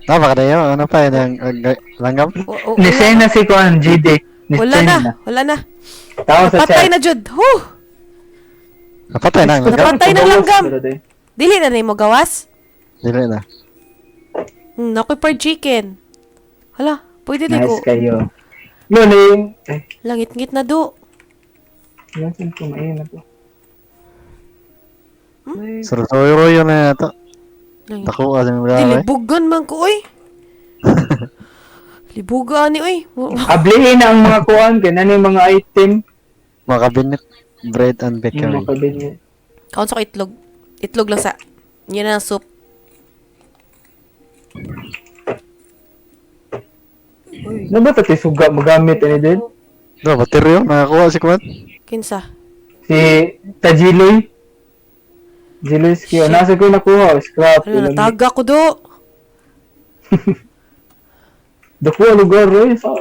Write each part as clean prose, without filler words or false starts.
Ah, baka na yun. Ano pa yun? Ang langgam? Ni Wala, na si Kuan, GD. Ni wala na, wala na. Tao sa Patay chat. na jud. Huh! Napatay na ang langgam? Napatay ng langgam. Dili na nimo gawas. Dili na. Nakoy per chicken. Hala, pwede di ko. Nice kayo. Yun eh. Ay, Langit-ngit na do. nasan ko main na to. Surusuro yun na ito. Langit. Dako ka sa mga Dili eh. bugan man ko oy. Libuga ni oy. Ablihin na ang mga kuan kay nani mga item. Mga kabinet. Bread and Yung bakery. mga kabinet. Kaon sa ko itlog. Itlog lang sa. Yan na ang soup. Na ba tati suga magamit ani din? No, bateryo. Nakakuha si Kwan. Kinsa? Si Tajiloy. Jiloy Skio. Nasa ko nakuha. Scrap. Hala, nataga ko do. Dako lugar roy. Sa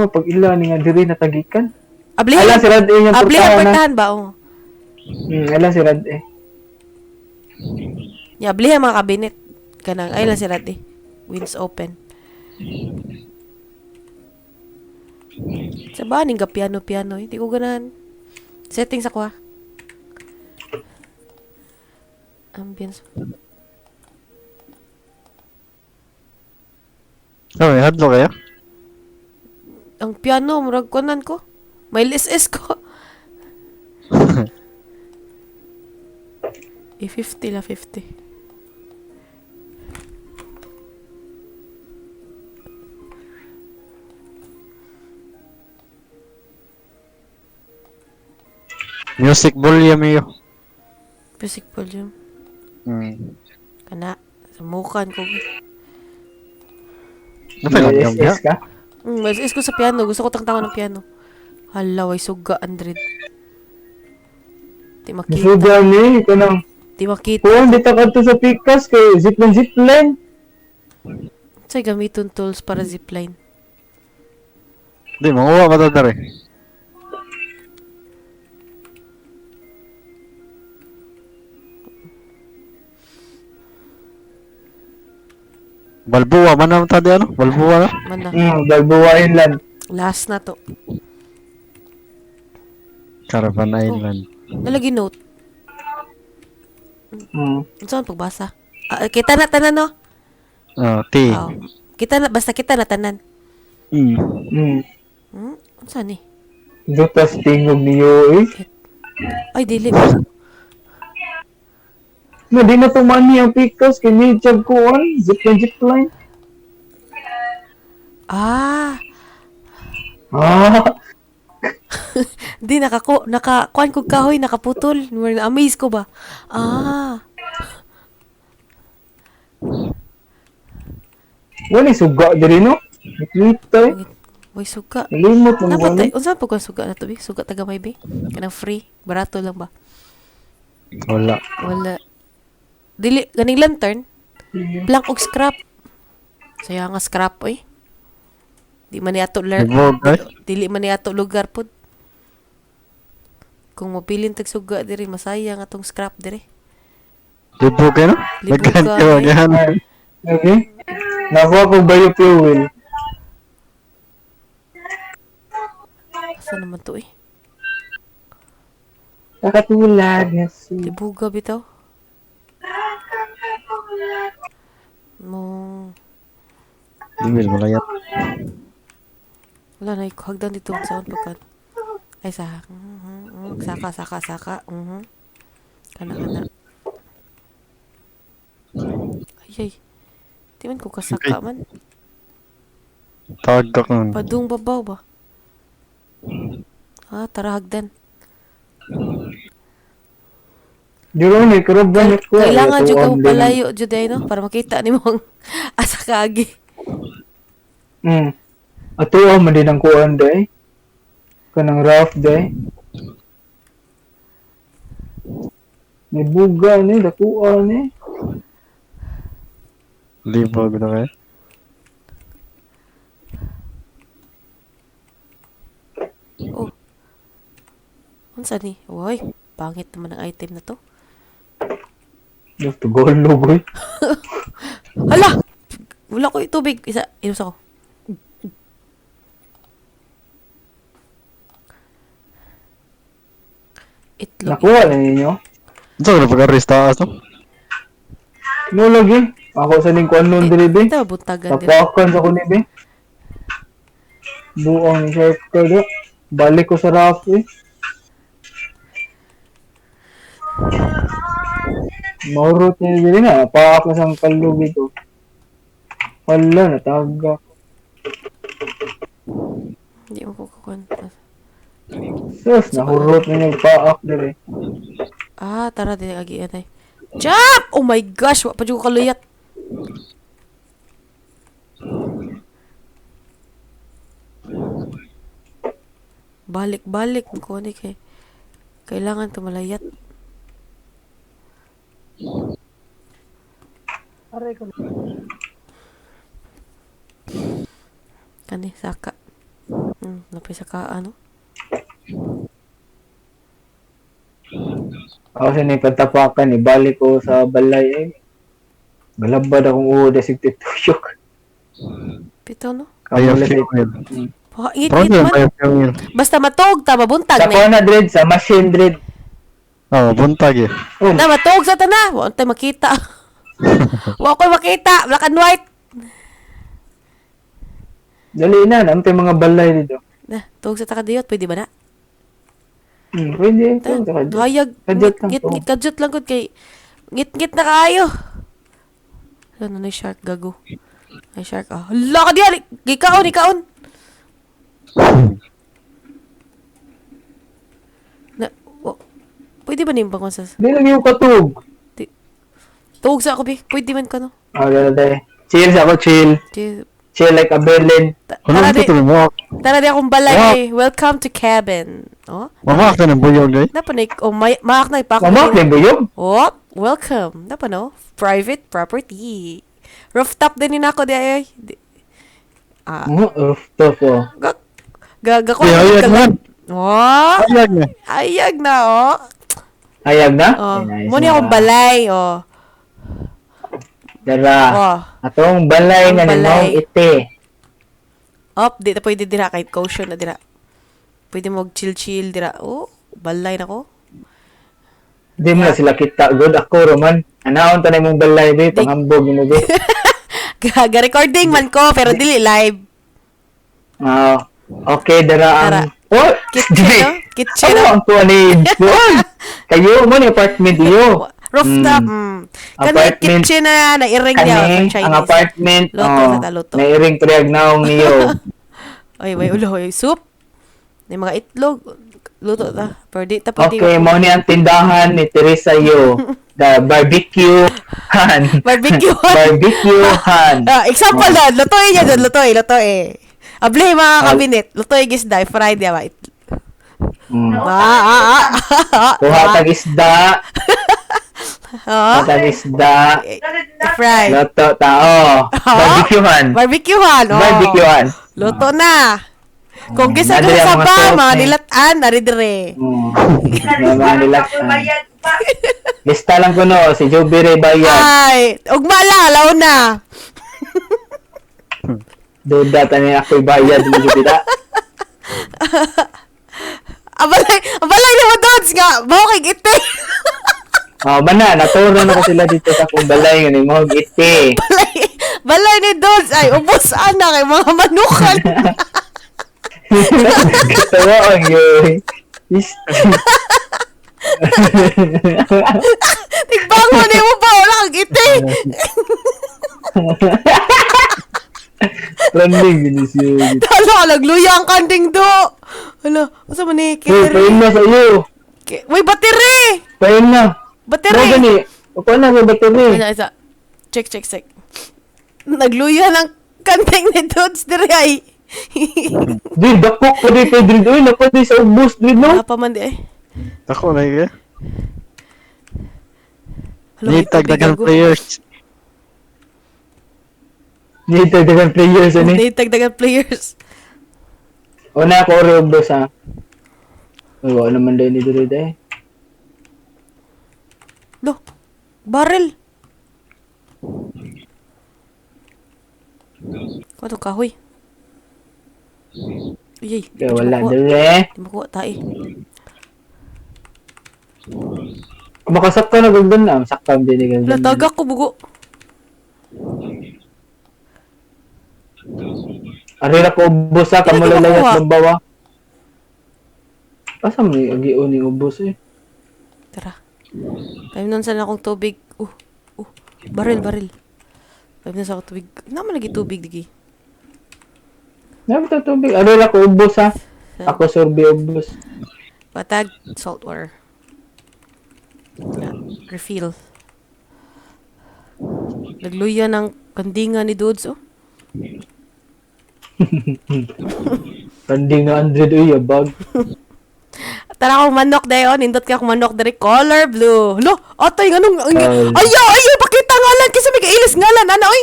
pag ila ni nga diri natagikan. Ablihan. Ala si Rad eh, yung Ablihan portahan na. portahan ba? Oh. Ala si Rad eh. Ya, ablihan mga kabinet. Kanang ay lang si Rati. Wins open. Sa ba ning ga piano piano, hindi ko ganahan. Settings ako ah. Ambience. Oh, may hadlo kayo? Ang piano murag kunan ko. May LSS ko. Eh, 50 la 50. Music volume yun. Music volume. Kana. Sumukan ko. Ano pa yung langgam niya? SS ka? LSS ko sa piano. Gusto ko tangtangan ng piano. Hala, way suga, Andred. Di makita. Suga ni kanang Di makita. kuan dito kadto sa pikas kay zipline zipline. Sa'y gamiton tools para zipline. Hindi, manguha pa ito dere. Balbuwa man naman tadi ano? Balbuwa na? Mana. Balboa Island. Last na to. Caravan Island. Nalagi note. Saan pagbasa? Ah, kita na tanan no? Oh, T. Oh. Kita na basta kita na tanan. Unsa ni? Dutas tingog niyo eh. Ay dili. Na di na tumani ang pikas kay ni jag kuan zipline zipline. Ah, Ah, di nakako naka kuan ko kahoy nakaputol. Na amaze ko ba? Ah, wala suga diri no. Nakita eh. way suga. Nalimot man Dapat gani. ay unsa pa ko suga na to bi? Suga taga may bi? Kanang free, barato lang ba? Wala. Wala. Dili ganing lantern, blank og scrap. Saya nga scrap oy. Di man ni ato Libog, eh. dili man ni ato lugar pod. Kung mapilin tag suga diri masayang atong scrap diri. Libog kayo no? Libog Naghan ka, kayo, eh. gahan. Okay. Nakuha ko biofuel. Asa naman to eh? Nakatulad na si... Libuga bitaw. Mo Dimil, malayat. wala na hagdan dito sa pagkat. Ay sa saka saka saka. Kana kana. Ay ay. Di man ko kasaka man. Tawag ka kung. Padung babaw ba? Ah, tara hagdan. Duro ni karoban ko. Kailangan jud ka palayo jud ay no para makita nimo ang asa kaagi. Ato man din ang kuan day. Kanang rough day. May buga ni, dakuan ni. Libog na kayo. Oh. Unsa ni? Oy, pangit naman ang item na to. Just to go lugoy. Hala! Wala ko tubig. Isa, inus ako. Itlog. Nakuha na ninyo? Unsa ka na pag-arrest taas no? No lagi. Ako sa ning kuan nun diri be. Ito, buntagan din. Tapakan sa kunin be. Buong sharp ka do. Balik ko sa raft eh. Maurot niya diri na. Paak na sang kalug ito. Wala, nataga. Hindi mo kukukuhan. Sus, nahurot na nagpaak diri. Ah, tara, di agi ay. Jump! Oh my gosh, wa pa jud ko kaluyat. Balik, balik ko ni kay kailangan tumalayat. Kani saka. Napay saka ano? Ako sa ning pagtapakan eh. Balik ko sa balay eh. Galabad akong uod sa tuyok. Pito no. Biofuel. Pa, ngit Parang ngit yung man. biofuel. Basta matog ta mabuntag Sa na. kuan na dread, sa machine dread. Oh, buntag eh. Oh, Na matog sa tana, wa tay makita. Wa koy makita, black and white. Dali na, nantay mga balay dito. Na, tug sa takadiyot, pwede ba na? Pwede. Ta, Pwede. duhayag. Kadyot lang Ngit, to. ngit, kadyot lang gud kay ngit ngit na kaayo. Ano na shark gago. Ay shark ah. Hala ka diyan. Gikaon, ikaon. Na, oh, pwede ba nimbang sa Di lang yung katug. Tuog sa ako, bi. Pwede man ka, no? Ah, dali, dali. Chill sa ako, chill. Di- Chill like a Berlin. Ano Tara ito di, to mo? tara di akong balay. Wow. Eh. Welcome to cabin. Oh? Mamak na ng buyog eh. Napa na, oh, may, maak na, ipak. Mamak na buyog. Oh, welcome. Napa no? Private property. Rooftop din ni ako di ay. Di, ah, Oh, rooftop oh. ga ga ga ko. Di, ayag man. Oh, Ayag na. ayag na oh. Ayag na? Oh, Ay, nice mo ni na. akong balay oh. Dara. Oh, Atong balay Atong nga ni balay. Maong ite. up di na pwede dira kahit caution na dira. Pwede mo chill chill dira. Oh, balay na ko. Di mo na sila kita. Good ako, Roman. Anaon tanay mong balay, be. Panghambog mo, be. Ga recording man ko pero dili live. Ah, okay, dara ang... Dara. Oh! Kitchen, no? Kitchen, Ano no? ang tuwa ni Juan? Kayo mo ni apartment iyo. Rooftop. Mm. Kani Apartment. kitchen na nairing niya Kani, sa Chinese. ang apartment, Luto oh, sa taluto. nairing triag naong niyo. Ay, may ulo, may soup. May mga itlog. Luto ta. Pero di ta pwede. Okay, mo ni ang tindahan ni Teresa Yo. The barbecue han. Barbecue han. Barbecue han. Ah, example na, lutoy niya doon, lutoy, lutoy. Abli mga kabinet, lutoy gisda, fried ya ba? Ah, ah, ah. Kuha tag isda, Ah, kuha tag isda, fry. luto tao. Barbecue han. Barbecue han. Oh. Barbecue han. Luto na. Kung gisa Nadali ka ang sa mga ba, sauce mga eh. nilatan, nari dire. Mga mga nilatan. Lista lang ko no, si Joby Ray Bayan. Ay, ugma lang, alaw na. Duda tani ako'y bayad mo Joby da. Abalay, abalay na mo dods nga, baho kay ite. Oh, mana, naturo na ko sila dito sa akong balay ngani mo iti. Balay, balay ni Dods ay ubos ana kay mga manukan. Katawa ang yoy. Is- Tigbango ni mo ba wala kang ite. Trending yun siya. Talo ka nagluya ang kanding do. Hala, unsa man ni Uy, pain na sa iyo. Uy, battery. Pain na. Battery. Mo gani. Upo na may battery. Isa, isa. Check, check, check. Nagluya ng kanding ni Dods dire ay. Di dakok pa di kay Drid. Uy, napa di sa ubos Drid no. Wala pa man di eh. Ako na eh. Hala, may Need tagdagan tubig, gago. players. Ni tagdagan players ani. Need tagdagan players. Una ko ori ubos ha. Uy, wala naman din ni Drid eh. Lo, barrel. Kuha tong kahoy. Uy, ay, di Kaya pa siya wala makuha. dire. Di makuha tae. Makasakto na gugdan na. Sakto ang binigay. Wala, tagak ko bugo. Arira ko ubos ha, Hindi na kamo lalayas makuha. lumbawa. Asa mo ni agion ni ubos eh. Tara. Time nun sana akong tubig. Baril, baril. Time nun sa akong tubig. Naman lagi tubig, digi. Nabi ta tubig. Arira ko ubos ha. Ako sorbe ubos. Patag, salt water. Yeah. Refill. Nagluya ng kandinga ni Dudes, oh. Kanding na 100 uy, abag. Tara akong manok dayon, nindot ka akong manok diri color blue. Lo, atay nganong Ay. ayaw, ayaw pakita ngalan kasi may kailis ngalan ana oy.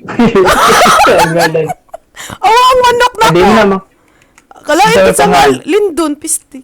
Ang ngalan. Awa ang manok na Di ko. na ma. Kalain Sa sa pangal. ngal, Lindon pistik.